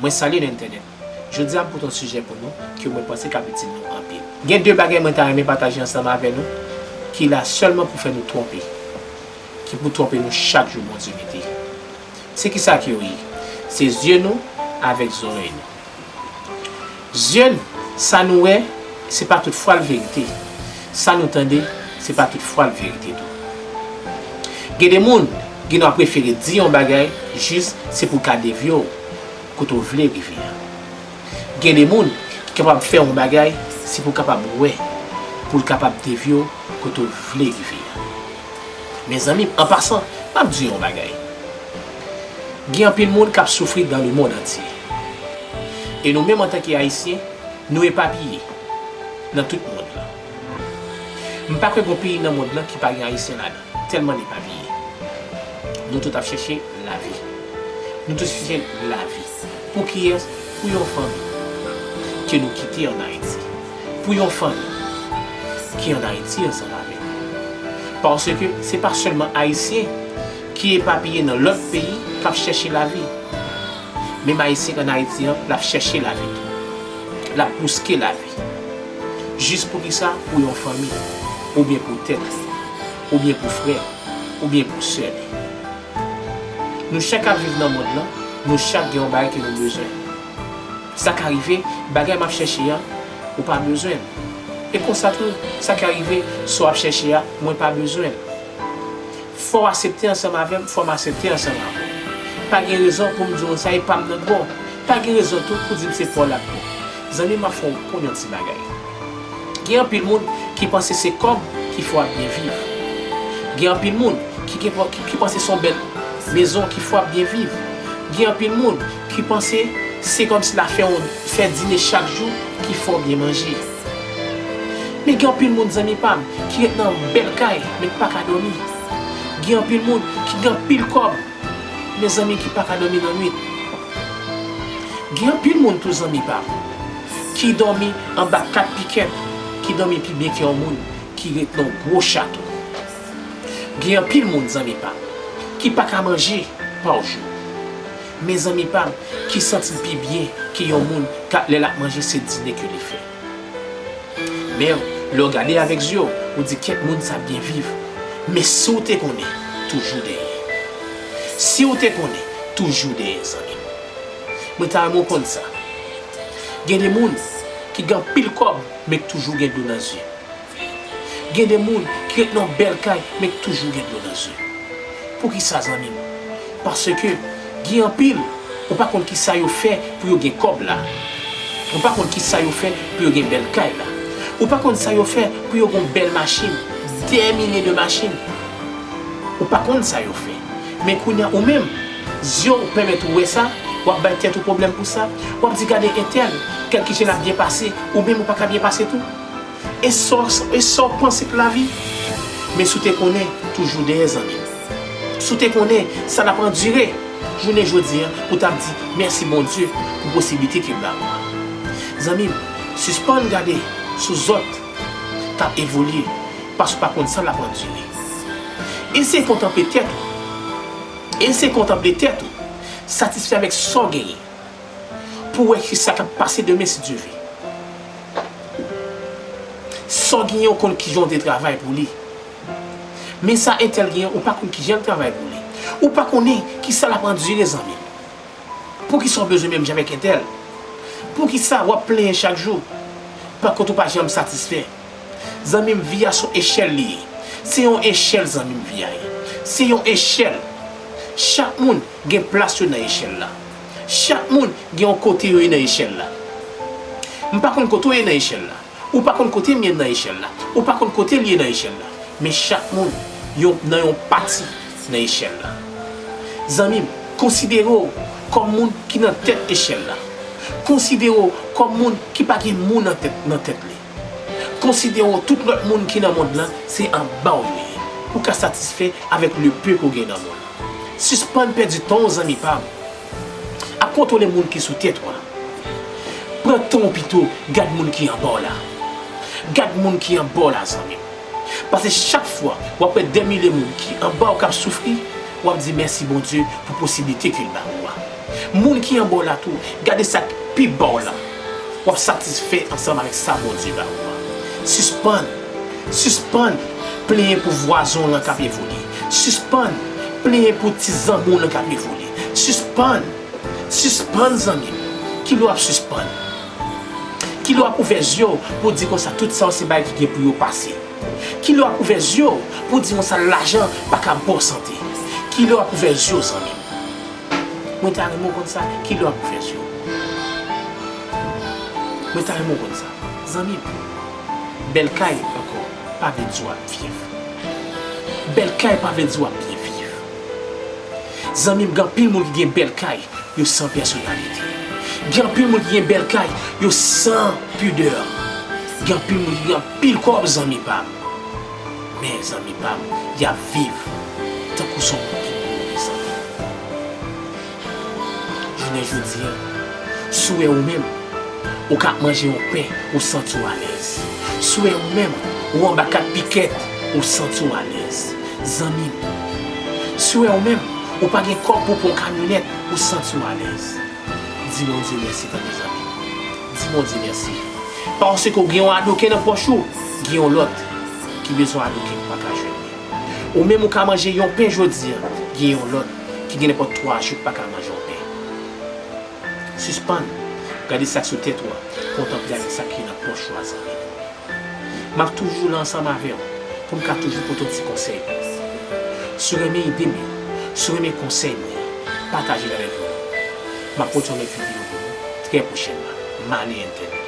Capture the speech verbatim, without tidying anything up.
Mwen salye nou entènèt. Jodi a m pote yon sijè pou nou ke mwen panse k ap itil nou anpil. Gen de bagay mwen ta renmen pataje ansanm avè nou ki la sèlman pou fè nou twonpe, ki pou twonpe nou chak jou Bondye mete. Se kisa ke yo ye? Se zye nou avèk zòrèy nou. Zye n, sa nou wè, se pa tout fwa l verite. Sa nou tande, se pa tout fwa l verite tou. Gen de moun, gen dwa prefere di yon bagay jis se pou l ka devye w kote w vle rive a. Gen de moun ki kapab fè yon bagay se pou l kapab wè, pou l kapab devye w kote w vle rive a. Mezanmi, an pasan, m ap di yon bagay. Gen anpil moun k ap soufri dans le monde entier. E nou menm antanke Ayisyen, nou epapiye nan tout mond lan. M pa kwè gon peyi nan mond lan ki pa gen Ayisyen ladan, tèlman n epapiye. Nou tout ap chèche lavi. Nou tout chèche lavi. Pou kiyès? Pou yon fanmi ke nou kite ann Ayiti. Pou yon fanmi ki ann Ayiti ansanm avè nou. Paske se pa sèlman Ayisyen ki epapiye nan lòt peyi k ap chèche lavi. Menm Ayisyen k ann Ayiti an, l ap chèche lavi tou. L ap bouske lavi. Jis pou kisa? Pou yon fanmi, oubyen pou tèt li, oubyen pou frè, oubyen pou sè li. Nou chak ap viv nan mond lan, nou chak gen yon bagay ke nou bezwen. Sa ka rive, bagay m ap chèche a, ou pa bezwen l. E konsa tou, sa ka rive, sa w ap chèche a, mwen pa bezwen l. Fò w aksepte ansanm avè m, fò m aksepte ansanm avè w. Pa gen rezon pou m di w sa e pa m nan bon. Pa gen rezon tou pou di m se pa w l ap bon. Zanmi m, ap fè w konn yon ti bagay. Gen anpil moun ki panse se kòb ki fè w ap byen viv. Gen anpil moun ki, ki, ki, ki panse se yon bèl mezon ki fè w ap byen viv. Gen anpil moun ki panse se kòmsi l ap fè yon, fè dine chak jou ki fè w byen manje. Men gen anpil moun, zanmi pa m, ki ret nan bèl kay, men k pa ka dòmi. Gen anpil moun ki gen anpil kòb, mezanmi, ki pa ka dòmi nan nwit. Gen anpil moun tou, zanmi pa m, ki dòmi anba kat pikèt, ki dòmi pi byen ke yon moun ki ret nan yon gwo chato. Gen anpil moun, zanmi pa m, ki pa ka manje pa jou. Men zanmi pa m, ki santi l pi byen ke yon moun ka, lè l ap manje, se dine ke li fè. Men, lè w gade avèk zye w, ou di, "Kèt, moun sa byen viv." Men si w te konnen, toujou dèyè. Si w te konnen, toujou dèyè, zanmi m. Mwen ta renmen w konn sa. Gen de moun ki gen anpil kòb, men k toujou gen dlo nan zye. Gen de moun ki ret nan yon bèl kay, men k toujou gen dlo nan zye. Poukisa, zanmi m? Paske gen anpil, ou pa konn kisa yo fè pou yo gen kòb la. Ou pa konn kisa yo fè pou yo gen bèl kay la. Ou pa konn sa yo fè pou yo gen yon bèl machin, dè milye de machin. Ou pa konn sa yo fè. Men kounye a, ou menm, zye w pèmèt ou wè sa, w ap bay tèt ou pwoblèm pou sa, w ap di, "Gade entèl, gad kijan l ap byen pase, ou menm ou pa ka byen pase tou." E sa w, e sa w panse k lavi? Men si w te konnen, toujou dèyè, zanmi m. Si w te konnen sa l ap andire, jounen jodi a, ou t ap di, "Mèsi Bondye pou posiblite ke l ba mwen." Zanmi m, sispann gade sou zòt k ap evolye, paske w pa konn sa l ap andire. Eseye kontanple tèt ou. Eseye kontanple tèt ou. Satisfè avèk sa w genyen. Pou w wè kisa k ap pase demen, si Dye vle. Sa w genyen, ou konn kijan w te travay pou li. Men sa entèl genyen, ou pa konn kijan l travay pou li. Ou pa konnen kisa l ap andire, zanmi m. Poukisa w bezwen menm jan avèk entèl? Poukisa w ap plenyen chak jou? Pakont ou pa janm satisfè. Zanmi m, vi a se yon echèl li ye. Se yon echèl, zanmi m, vi a ye. Se yon echèl. Chak moun gen plas yo nan echèl la. Chak moun gen yon kote yo ye nan echèl la. M pa konn kote w ye nan echèl la. Ou pa konn kote m ye nan echèl la. Ou pa konn kote l ye nan echèl la. Men chak moun yon, nan yon pati nan echèl la. Zanmi m, konsidere w kòm moun ki nan tèt echèl la. Konsidere w kòm moun ki pa gen moun nan tèt, nan tèt li. Konsidere w tout lòt moun ki nan mond lan, se anba w yo ye. Ou ka satisfè avèk le peu ke w gen nan mond lan. Sispann pèdi tan w, zanmi pa m, ap kontwole moun ki sou tèt ou a. Pran tan w pito, gad moun ki anba w la. Gad moun ki anba w la, zanmi m. Paske chak fwa w ap wè dè milye moun ki anba w k ap soufri, w ap di mèsi Bondye pou posiblite ke l ba ou a. Moun ki anba w la tou, gade sa k pi ba w la. W ap satisfè ansanm avèk sa Bondye ba ou a. Sispann, sispann plenyen pou vwazen w lan k ap evolye. Sispann plenyen pou ti zanmi w lan k ap evolye. Sispann, sispann zanmi m. Kilè w ap sispann? Kilè w ap ouvè zye w pou w di konsa tout sa yo se bagay ki gen pou yo pase? Kilè w ap ouvè zye w pou w di konsa lajan pa ka ba w sante? Kilè w ap ouvè zye w zanmi m? Mwen ta renmen w konn sa, kilè w ap ouvè zye w? Mwen ta renmen w konn sa. Zanmi m, bèl kay ankò pa vle di w ap viv. Bèl kay pa vle di w ap byen viv. Zanmi m, gen anpil moun ki gen bèl kay, yo san pèsonalite. Gen anpil moun ki gen bèl kay, yo san pidè. Gen anpil moun ki gen anpil kòb, zanmi pa m. Men, zanmi pa m, y ap viv tankou se yon moun ki mouri, zanmi. Jounen jodi a, si w wè ou menm, ou ka ap manje yon pen, ou santi w alèz. Si w wè ou menm, ou anba kat pikèt, ou santi w alèz. Zanmi m, si w wè ou menm, ou pa gen kòb pou w pran yon kamyonèt, ou santi w alèz. Di Bondye mèsi, tande zanmi m. Di Bondye mèsi. Paske w gen yon adoken nan pòch ou, gen yon lòt ki bezwen adoken ki pa ka jwenn li. Ou menm ou ka manje yon pen jodi a, gen yon lòt ki gen nenpòt twa jou ki pa ka manje yon pen. Sispann gade sa k sou tèt ou a, kontanple avèk sa ki nan pòch ou a, zanmi m. M ap toujou la ansanm avè w pou m ka toujou pote yon ti konsèy pou ou. Si w renmen ide m yo, si w renmen konsèy mwen yo, pataje l avèk yon moun. M ap pote yon lòt videyo pou nou trè pwochènman. Male entènèt.